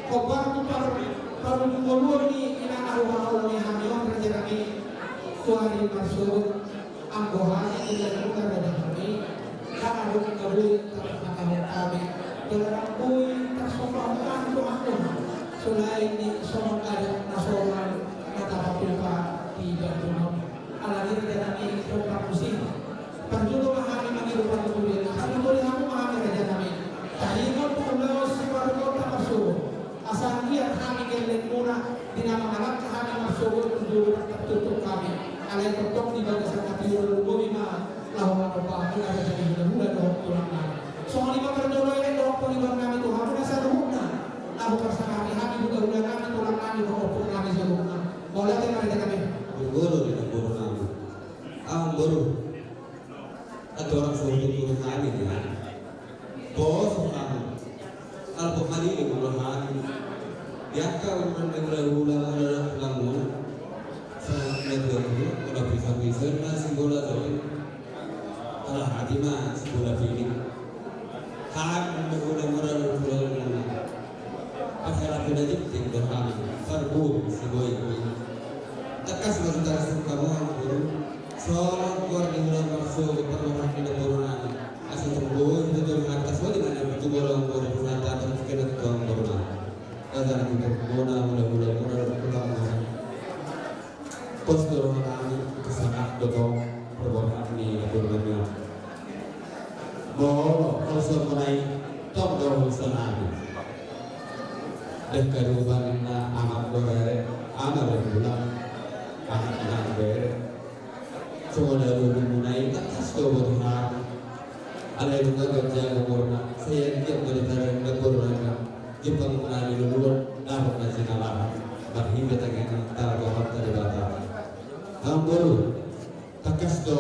hombar tu par-, parungkoluon ni ina na huhaholongi hami on raja nami, tu ari marsogot, anggo hami di lelengmuna raja nami, ndang adong na boi tarhatahon hami, jala ndang boi tarsombahon hami tu hamuna, selain ni songon adat na somal na tapatupa di banua on. Alani raja nami, hombar tusi, parjolo ma hami mangido partuturan, asa tumuli hamu ma hami raja nami. Taringot tu ulaon sipareonta marsogot. Asa anggiat hami gellengmuna, di na mangalangka hami marsogot tu jolo ndang tartuktuk hami. Alai tongtong di bagasan hatiuron lumobi ma laho manomba hamuna raja ni hulahula dohot tulang nami. Songon i ma parjolo elek dohot pangidoan nami tu hamuna saluhutna. Laho marsangapi hami hulahula nami, tulang nami dohot ompung nami saluhutna. Mauliate ma raja nami. Boru ni boru nami. Amang boru. Atorang songon tutur nami nian. Pos hami. Alpok manini molo hami. Di angka umur ni hulahula molo na tulang muna. Songon na tuatua, molo pisapisa na sibola joli. Ala hati ma sibola piling. Hami hulahula molo na tulang muna. Parhalak na jinting do hami, parboru si boi. Tangkas ma hita sungkun hamu amang boru. Songon goar ni hula marsogot parboruan ni namboru nami. Asa tung boi hita jolo martas wali nami tu boru amang boru, tu hata tu kena tu amang boru nami. Raja na tu boru muna, hula-hula muna, hula-hula muna. Pos do roha nami, kesangat do tong parboruan ni namboru nami. Molo holso muna i, tong do holso nami. Dengka do umbahen na amak do rere, amak do tulang, amak do bere. Songon na lobi muna i, tangkas do boto hami. Alai nunga ganjang umurna, sai anggiat ma ditarang namboru nami. Jumpang nami luluan, dapot na jinalahan, marhite tangiang na targohon ta Debata. Amang boru, tangkas do.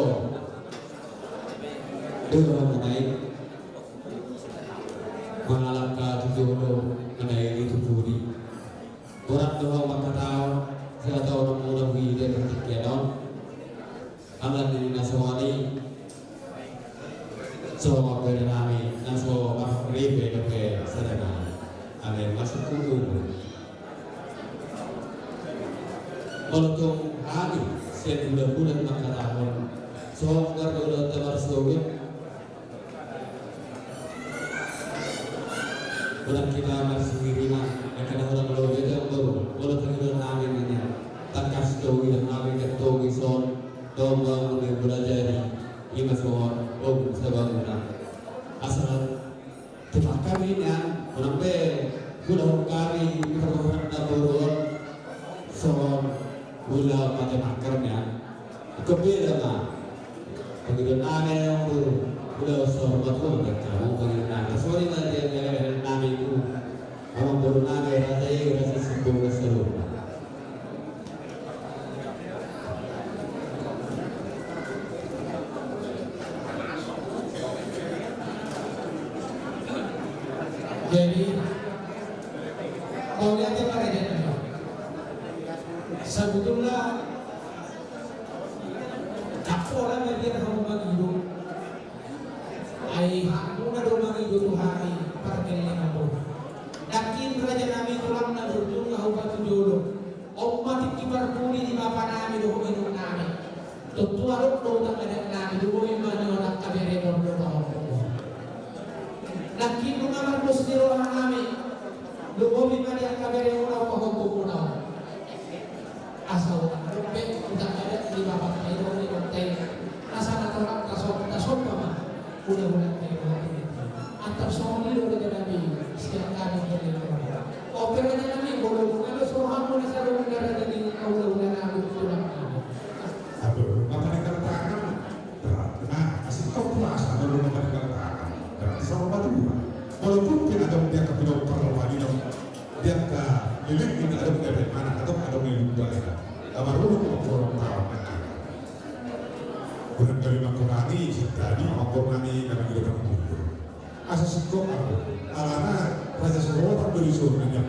Dua muna i. Mangalangka tu jolo, manaili tu pudi. Borat do ho mangkatahon, sai tau na mula huida di tingki on. Alani na songon i, songon bere nami na so marripe dope sada nami. Alai masuk kubur. Molo tung hami sian hula-hula mangkatahon, songon goar ni hula-hula marsogot. Unang hita marsihirima, angka na hurang lobi do amang boru, molo tung hudok hami nian. Tangkas do huida hami gantong i son, tong bangun ni bola jadi, ima songon ogung sabangunan. Asa tipak hami nian, unang be hulahon hami parboruan namboru on, songon hula mate makkar nian. Ingkon beda ma. Pangidoan nami amang boru, ulaon saur matua ma di hamu pangidoan nami. Songon i ma di pangidoan nami tu amang boru nami raja i, raja Simbolon saluhutna. Jadi, mauliate ma raja nami. Sabotulna ndang pola mabiar hamu mangido. Ai hakmuna do mangido tu hami pargellengan boru. Nangkin raja nami, tulang na burju, nga hupa tu jolo. On ma tingki parpudi ni bapa nami dohot inong nami. Tontu adong do utang adat nami, lumobi ma nion angka beremon do pahompungmon. Nangkin nunga mardos ni roha nami, lumobi ma di angka beremon na pahompungmon on. Asa unang adong be utang adat ni bapanta i dohot inonta i. Asa na torang tasomba, tasomba ma hula-hulanta i dohot inonta i. Antar songon i do raja nami sian hami pargellengan. On pe raja nami, molo nunga dos rohamu na sadongan na raja ni hula-hula nami, tulang nami. Aduh, apa ni kata tangan? Nah, asik kau puasa, kalau lu makan kata tangan. Berarti sama madu. Walaupun tidak ada dia kepinang perlu. Dia ka leleng, kita ada dia mana, atau ada yang lupa ya. Kabar lu mau pulang tahu. Bulan kali mangkurangi, jadi mangkurangi, kami tidak pernah. Asa singkop ahu, alana raja sorotan do dison na nian.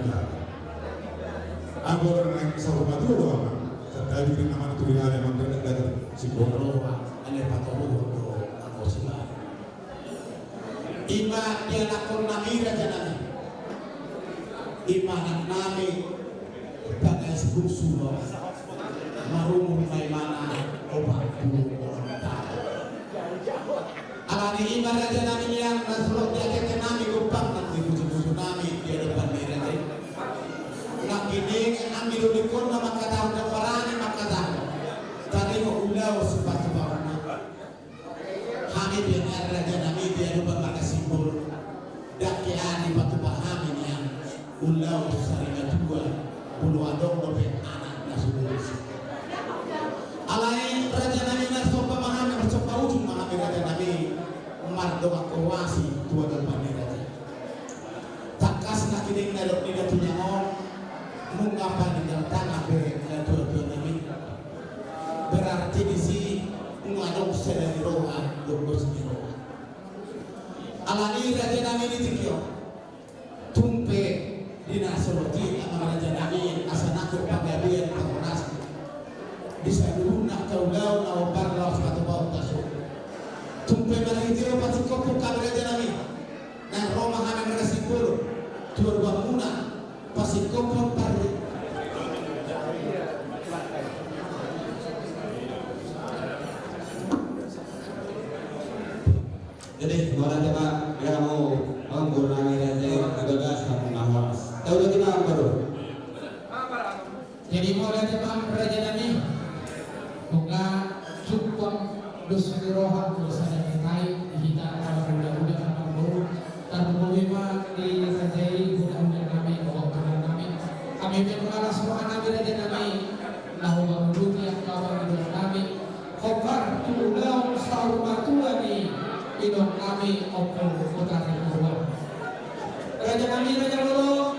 Ahu na naeng saur matua do amang, sandadi na mantu di ale mantu na dagar singkop. Roha, ale patoruhon do anggo sibahen. Ima di anakkon nami raja nami. Ima anak nami. Bagas bungsu do. Marumur ma imana opat pulu onom taon. Alani i ma raja nami nian na so diakeke nami gompang nang di pusu-pusu nami di adopan ni raja i. Nangkining hami do dikon na mangkatahon na parani mangkatahon. Tadi ma ulaon sipatupaonna. Hami pe nian raja nami di adopan marga Simbolon. Dang keani patupa hami nian ulaon sari matua, molo adong dope anak na sumurus. Alai raja nami, marsomba ma hami, marsomba ujung ma hami raja nami, mardongan koruasi tu adopan ni raja. Tangkas nangkining na dok ni datu nian on, nunga paninggal tangan be na tua-tua nami. Berarti disi nunga adong sada ni roha, dok dos ni roha. Alani raja nami di tingki on. Tung pe di na so roti amang raja nami asa nangkok panggabean panghoras. Di saluhutna angka ulaon na hombar laos patupaonta so. Tung pe marhite opat singkophon hami raja nami. Nang ro ma hami marga Simbolon tu adopanmuna. Mauliate ma di hamu amangboru nami raja i, di bagasan na horas. Tahu lagi na amangboru. Jadi mauliate ma raja nami. Nunga jumpang dos ni roha, dos sada ni tai di hita para hulahula amangboru. Tarlumobi ma di raja i hulahula nami, dohot tulang nami. Hami pe nunga las roha nami raja nami, na hupaunduti angka pangidoan nami. Hombar tu ulaon saur matua ni inong nami Ompu Hutarimurua. Raja nami, raja bolon,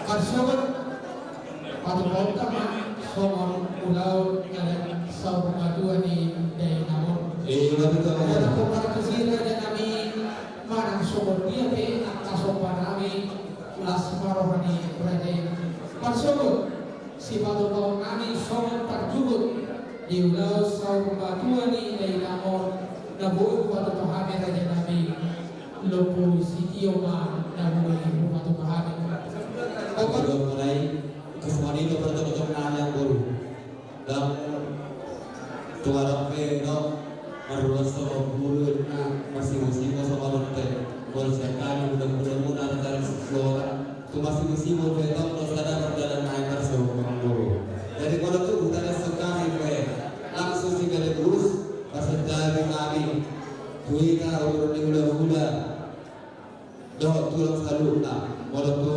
marsogot patupaonta ma songon ulaon na saur matua ni dainang on. Iya, betul. Hombar tusi raja nami, manang songon dia pe angka somba nami, las ma roha ni raja i. Marsogot sipatupaon nami songon parjukut di ulaon saur matua ni dainang on, na boi hupatupa hami raja nami, lombu sitio ma na boi hupatupa hami. Oke. Mulai, kesemua ini bertemu dengan yang baru. Dang tuarap pe do, marruas so bulu na, marsimu-simu so bonte. Molo sian hami hulahula muna, raja ni sora. Tu marsimu-simu pe tong do sada mardalan nai marsogot amangboru. Jadi molo tu hutadashon hami pe langsung sekaligus marsantabi hami tu hita umur ni hulahula dohot tulang saluhutna. Molo tu